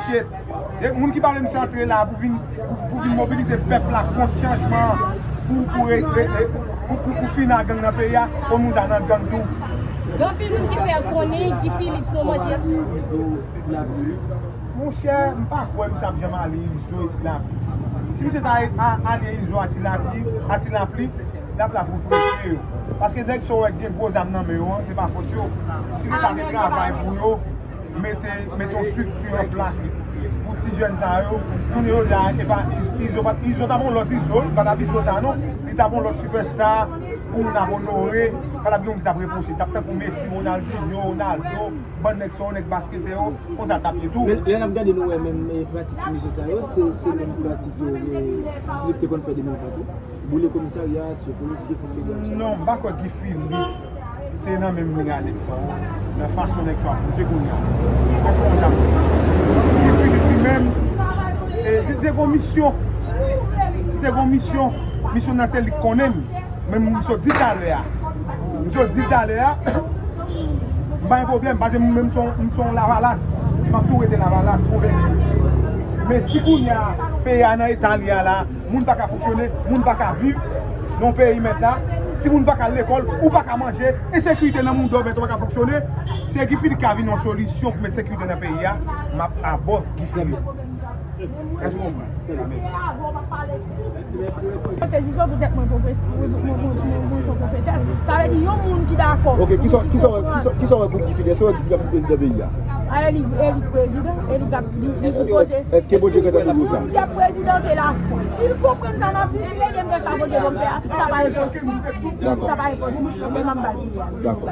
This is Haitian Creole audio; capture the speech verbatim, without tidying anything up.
Shit. E moun ki pa vle m se antre la pou vin, pou, pou vin mobilize pèp la kont chanjman an, pou, pou, re- re- re- pou, pou, pou fin a gang nan peyi a, konn moun sa nan gang tou. Gen anpil moun ki fè konnen Guy Philippe se yon manje. Monchè, m pa kwè misye ap janm ale Izo isi la. Si misye ta a- ale Izo a ti lapli, a ti lapli, l ap la pou preche yo. Paske nèg sa w wè k gen gwo zam nan men yo an, se pa fòt yo. Si leta te travay pou yo, mete, mete yon estrikti an plas pou ti jèn sa yo, kounye yo la, se pa, Izo pa, Izo t ap yon lòt Izo, li pa t ap Izo sa non, li t ap yon lòt sipèsta pou moun ap onore, pa t ap gen moun ki t ap repwoche, t ap tankou Messi, Ronaldinho, Ronaldo, bann nèg sa yo, nèg basketè yo, konsa t ap ye tou. Men lè n ap gade nou wè menm eh, pratik ti mesye sa yo, se se menm pratik yo eh, Philippe te konn fè de menm fason. Boule komisarya, tiye polisye, fè seri de aksyon. Non, m pa kwè Guy Philippe te nan menm liy a nèg sa yo, nan fason nèg sa yo ap bouje kounye a. Paske yon dam, Guy Philippe li menm, eh, li te gon misyon. Li te gon misyon. Misyon nan se li k konnen l. Men m sot di talè a. M sot di talè a. M pa gen pwoblèm, paske m menm se yon, m se yon Lavalas. M ap tou rete Lavalas, konvenki. Men si kounye a, peyi a nan eta li a la, moun pa ka fonksyone, moun pa ka viv nan peyi mèt la, timoun pa ka al lekòl, ou pa ka manje, ensekirite nan moun dòmèt ou pa ka fonksyone, se Guy Philippe ka vin yon solisyon pou met sekirite nan peyi a, m ap above Guy Philippe. Èske w konprann? Mèsi. Se jis pou tèt mwen pwofesè, mwen, mwen, mwen, mwen, mwen se pwofesè. Sa vle di yon moun ki dakò. Ok, kisa, kisa, kisa, kisa w wè pou Guy Philippe? Èske w wè Guy Philippe ap vin prezidan peyi a? A, e li, e li prezidan, e li k ap, li, li sipoze. Èske Bondye gentan pou sa? Si l ap prezidan, se Lafrans. Si l konprann sa m ap di, si l ede m fè sa Bondye ban m fè a, sa pa enposib. Dakò. Sa pa enposib. Men m ap ba l. Dakò.